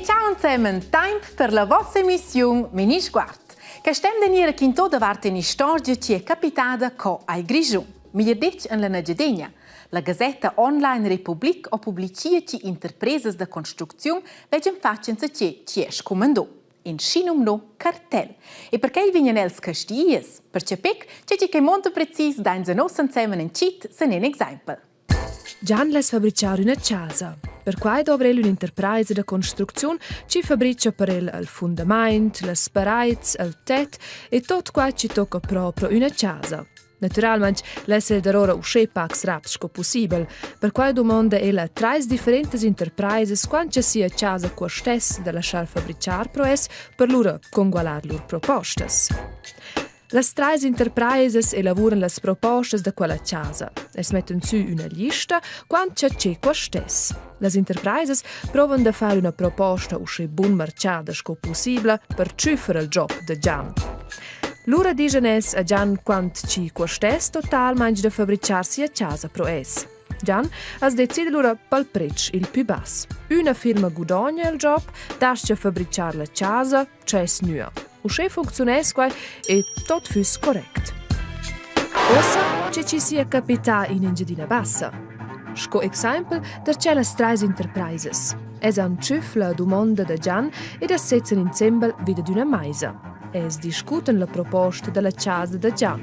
ciao ensemen, temp per la vossa emissiun Minisguard. Che stem de gnir quinto davart un'istorgia chi è capitada co al Grischun. Meglier detg en la Nagiadegna. La gasetta online Republik ho publichia chi interpresas da construcziun veggan fatg enzatge chi è scumandò. In schinumno cartel. E perquei vegnan els castias, perche pec, che che monta precis dains a nos ensemen in cheat sen in exaimpel. Gian less fabrichar üna chasa. Perquai dovra el ün'interpraisa da construcziun chi fabricha per el il fundamaint, las paraids, il tet e tot quai chi tocca pro pro üna chasa. Natüralmaing less el dar ora uschè pacs raps sco pussibel. Perquai dumonda el a trais differentas interpraisas quant cha sia chasa cuostess da laschar fabrichar pro es per lura congualar lur propostas. Las trais interpraisas elavuran las propostas da quella chasa. Els mettan sü üna lista quant cha che cuostess. Las interpraisas provan da far üna proposta uschè bunmarchada sco pussibla per tschüffer il job da Gian. Lura dischan els a Gian quant chi cuostess totalmaing da fabrichar sia chasa pro es. Gian as decida lura pel predsch il pü bass. Üna firma gudogna il job, das-cha fabrichar la chasa, tschess gnüa. Uschè funcziuness quai e tot füss correct. Uossa che chi sia capità in Engiadina Bassa. Sco exaimpel der tschellas trais interpraisas. Es han tschüf la dumonda da Gian ed as sezzan insembel vi dad üna maisa. Els discutan la proposta da la chasa da Gian.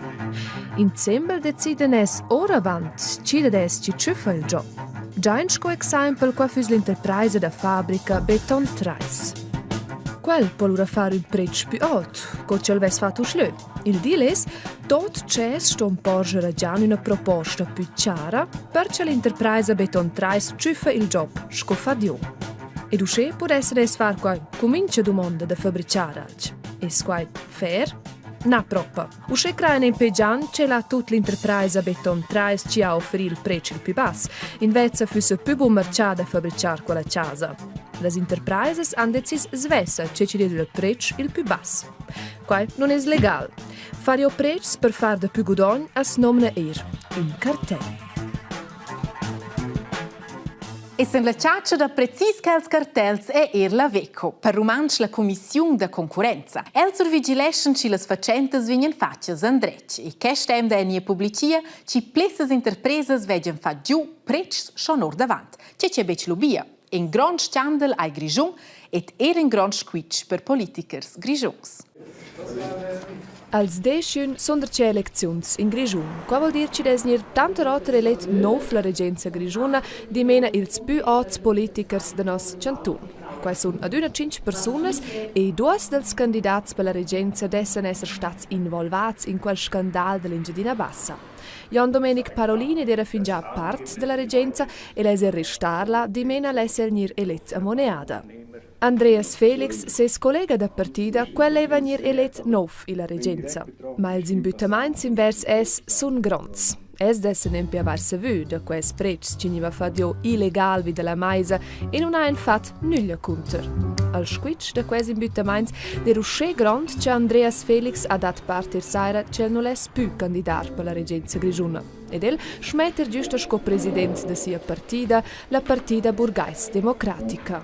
Insembel decidan els oravant chi dad es chi tschüffa il job. Giain sco exaimpel qua füss l'interpraisa da fabrica Beton 3. Quel po lura far ün predsch pü ot, co ch'el vess fat uschlö. Il deal es, tot tschess ston porscher a Gian üna proposta pü chara per cha l'interpraisa Beton 3 tschüffa il job sco fadiun. Ed uschè pudessan els far quai cun mincha dumonda da fabrichar alch. Es quai fair? Na propa. Uschè crajan impè Gian ch'el ha tut l'interpraisa Beton 3 chi ha offeri il predsch il pü bass. Invezza füssa pü bun marchà da fabrichar quella chasa. Las interpraisas han decis svessa che chi dess il pretsch il pü bass. Quai nun es legal. Far jo pretschs per far dapü gudogn as nomna eir ün cartel. E sen la chatscha da precis quels cartels è er la WECO, per rumantsch la cumissiun da concurrenza. Els survigileschan schi las fatschentas vegnan fatgas endretg. E questa emda è nia publicia chi plessas interpresas veggan fat giu pretschs schon ordavant. Tge che betg lubia. In grond scandal ai Grischun ed er in grond squitsch per politichers grischuns. Als deschün sun darcheu elecziuns in Grischun. Qua voul dir chi'd es gnir tanter oter elet nouv la regenza grischuna, dimena ils pü ots politikers da nos chantun. Quai sun adüna tschinch persunas e duos dals candidats per la regenza dessan esser stats involvats in quel scandal da l'Engiadina Bassa. Jon Domenic Parolini d'eira fingià part da la regenza e less er restar là, dimena less el gnir elet amo neada. Andreas Felix, seis collega da partida, quel leva gnir elet nouv illa regenza. Ma ils imbüttamaints invers es sun gronds. Els dessen nempe avair savü da quels predschs chi gniva fat giò illegal vi da la maisa e nun hajan fat nüglia cunter. Al squitsch da quels imbüttamaints d'eira uschè grond cha Andreas Felix ha dat part ier saira ch'el nu less pü candidar per la regenza grischuna. Ed el schmetter güsta sco president da sia partida, la Partida burgais-democratica.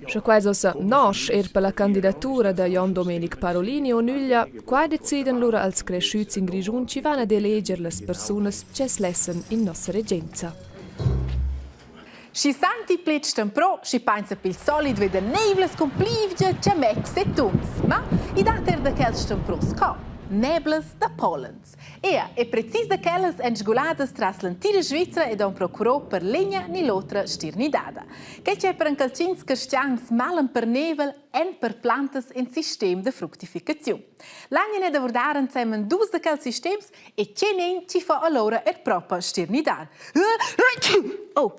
Scha quai es uossa nosch eir per la candidatura da Jon Domenic Parolini o nüglia, quai decidan lura als creschüts in Grischun chi van ad eleger las persunas chi's lessan in nossa regenza. Schi santi pled stemprò, schi painsa pel solit ve da neivlas cun plievgia, chametgs e tuns. Ma i dat er da quels stempros co neblas da pollens. Ea, e precis da quellas èn sguladas tras l'entira Svizra ed han procurò per l'egna ni l'otra stirnidada. Quai c'è per encaltschins cristians malempernevel en per plantas in sistem de fructificaziun. L'agna è da vurdar ensemen dus da quels sistems e tgenin chi fa allora er propa stirnidar. Oh.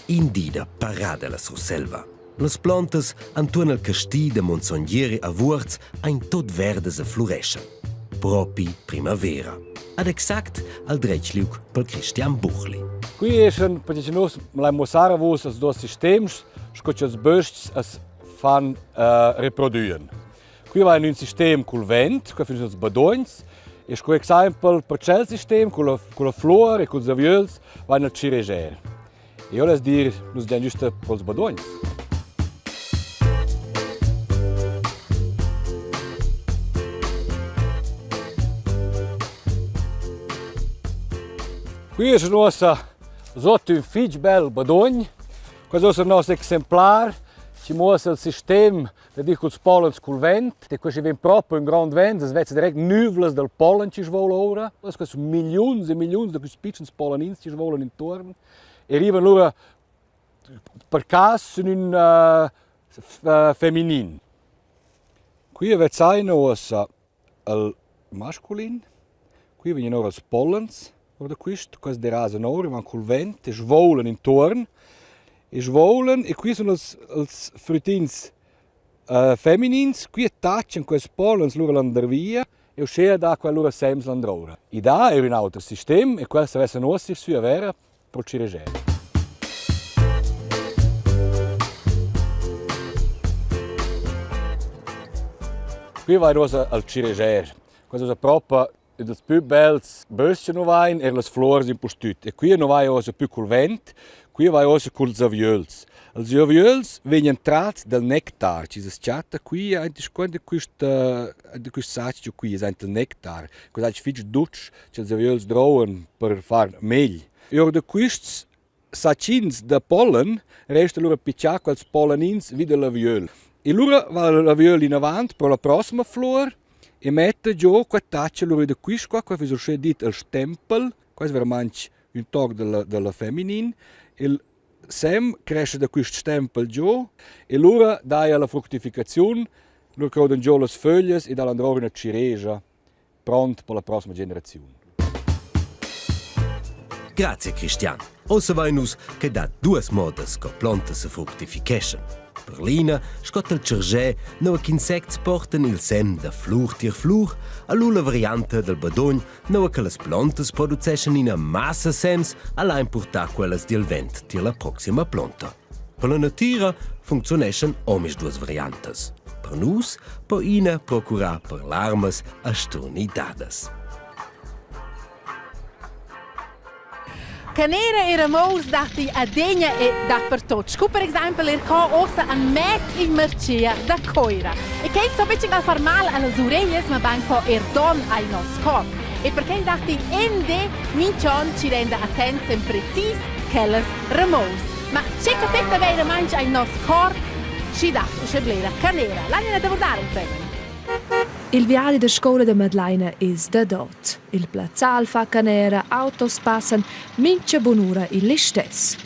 In di da parada la Surselva. Las plantas antuorn al casti da Monsongieri a Vuorz ein tot verdas e flureschan. Propi primavera. Ad exact al dretg liug per Christian Buchli. Qui eschan perche nus lain muossar a vus els duos sistems sco cha'ls bös-chs as fan reprodüen. Qui vain ün sistem cul vent, qua fin ils badogns e sco exaimpel per tschel sistem culla culla fluor e culs aviöls vain il cireger. Eu less dir, nus giain güsta pro'ls badogns. Qui es uossa sot ün fich bel badogn. Quest es il nos exemplar chi muossa il sistem da dir culs pollens cul vent. E questi vegn propi ün grond vent, as vezza direct nüvlas dal pollen chi svoula oura. Questi sun milliuns e milliuns da quists pitschens pollenins chi svoulan intuorn e rivan lura per cas sün ün feminin. Qui vezzaina uossa il masculin, qui vegnan oura ils pollens our da quist, quels derasan oura, van cul vent e svoulan intuorn e svoulan e qui sun ils ils früttins feminins, qui attachan quels pollens lura landervia e uschea dà quel lura sems landroura. I dà eir ün auter sistem e quels savessan uossa ir sü a vera pro cireger. Qui vai uossa al cireger. Questa es propa ün dals pü bels bös-chs chi nu vain, eir las fluors impustüt. E qui nu vai uossa pü cul vent, qui vai uossa culs aviöls. Els aviöls vegnan trats dal nectar chi s'as chatta qui aint in quist aint in quist sach giò qui, es aint il nectar. Quel ais fich dutsch cha'ls aviöls drouvan per far megl. E our da quists sachins da pollen resta lura pichà quels pollenins vi da l'aviöl. E lura va l'aviöl inavant pro la prossima flur e metta giò qua tacha lura da quist qua, qua füss uschè dit il stempel, qua es veramaing ün toc da la feminin. Il sem crescha da quist stempel giò e lura daja la fructificaziun, lura croudan giò las föglias e dà landroura üna ciregia. pront per la prossima generaziun. Grazie Cristian. Ossa vain nus che dat duas modas co plantas se fructificheschan. Per l'ina scotta il cergè, nua ch'insects portan il sem da flur tier flur, allura la varianta del badogn, nua che las plantas produceschan ina massa sems, alla importar quellas dil vent tier la proxima planta. Per la natira funcziuneschan omisduas variantas. Per nus po ina procurar per larmas a sturnidadas. Canera e Ramous datti adegna e dapertot, scu per exaimpel er co ossa an mez il marchia da Coira. E quel so betg al far mal allas ureglias, ma bain fo er don ai nos corp. E perquei datti en de minch'on ci renda attent sem precis quellas Ramous. Ma che capeta veiramaing ai nos corp, schi dat uschè blera canera. L'agna da vurdar insemen. Il viadi da scoula da Madlaina es da dot. Il plazzal fa canera, autos passan, mincha bunura il listess.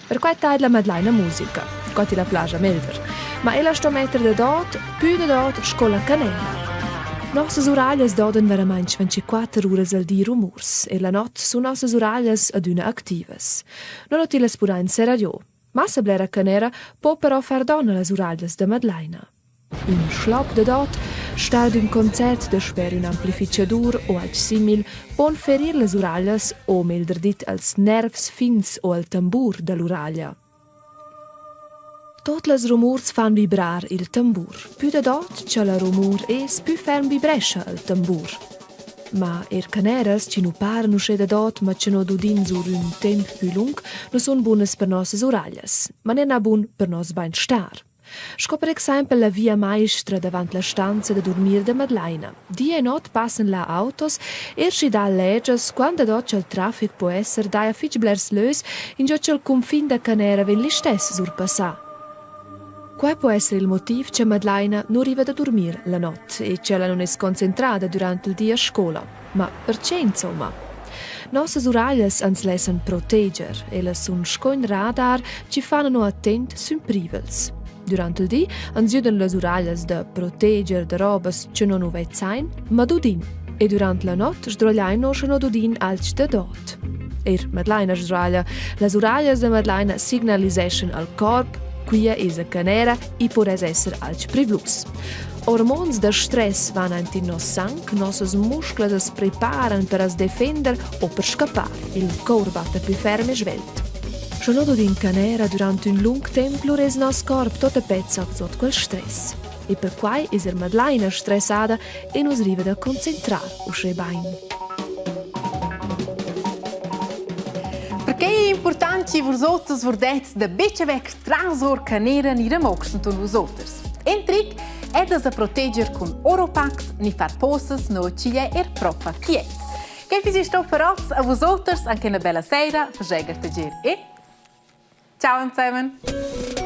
Perquai taidla Madlaina musica, co ti la plaja melder. Ma ella sto metter da dot, pü da dot sco la canera. Nossas uraglias dodan veramaing 24 uras al di rumurs e la not sun nossas uraglias adüna activas. Non tillas pudain serrar giò. Massa blera canera po però far don a las uraglias da Madlaina. Ün schlop da dot, star d'ün concert dasper ün amplifichadur o alch simil pon ferir las uraglias o meglder dit als nervs fins o al tambur da l'uraglia. Tot las rumurs fan vibrar il tambur. Pü da dot cha la rumur es, pü ferm vibrescha il tambur. Ma eir caneras chi nu paran uschè da dot, ma cha no dudin sur ün temp pü lung, nu sun bunas per nossas uraglias, ma neir na bun per nos bainstar. Sco per exaimpel la via maistra davant la stanza da durmir da Madlaina. Di e not passan là autos, eir schi dà legias quant dad ot cha'l trafic po esser, daja fich blers lös, ingio cha'l cunfin da canera vegn listess surpassà. Quai po esser il motiv cha Madlaina nu riva da durmir la not e ch'ella nun es concentrada durant il di a scoula. Ma perche insomma? Nossas uraglias ans lessan proteger, ellas sun sco ün radar chi fan a no attent sün privels. Durant il di ans güdan las uraglias da proteger da robas che non nu vezzain, ma dudin. E durant la not sdrogliain no scha no dudin alch da dot. Eir Madlaina sdraglia. Las uraglias da Madlaina signaliseschan al corp, quia es a canera i pudess esser alch privlus. Hormons da stress van aint in nos sang, nossas musclas as preparan per as defender o per scappar. Il cour batta pü ferm e svelt. Scha no dudin canera durant ün lung temp, lura es nos corp tot a pezza sot quel stress. E perquai es er Madlaina stressada e nus riva da concentrar uschè bain. Perché è important. Important che vus oters vurdets da betg vec trasor canera ni remocs enturn vus oters. En tric è da sa proteger cun oropax ni far posas no ch'igl è er propa quiet. Che fiss sto per oz a vus oters anche una bella sera, fageger teger e ciao zusammen!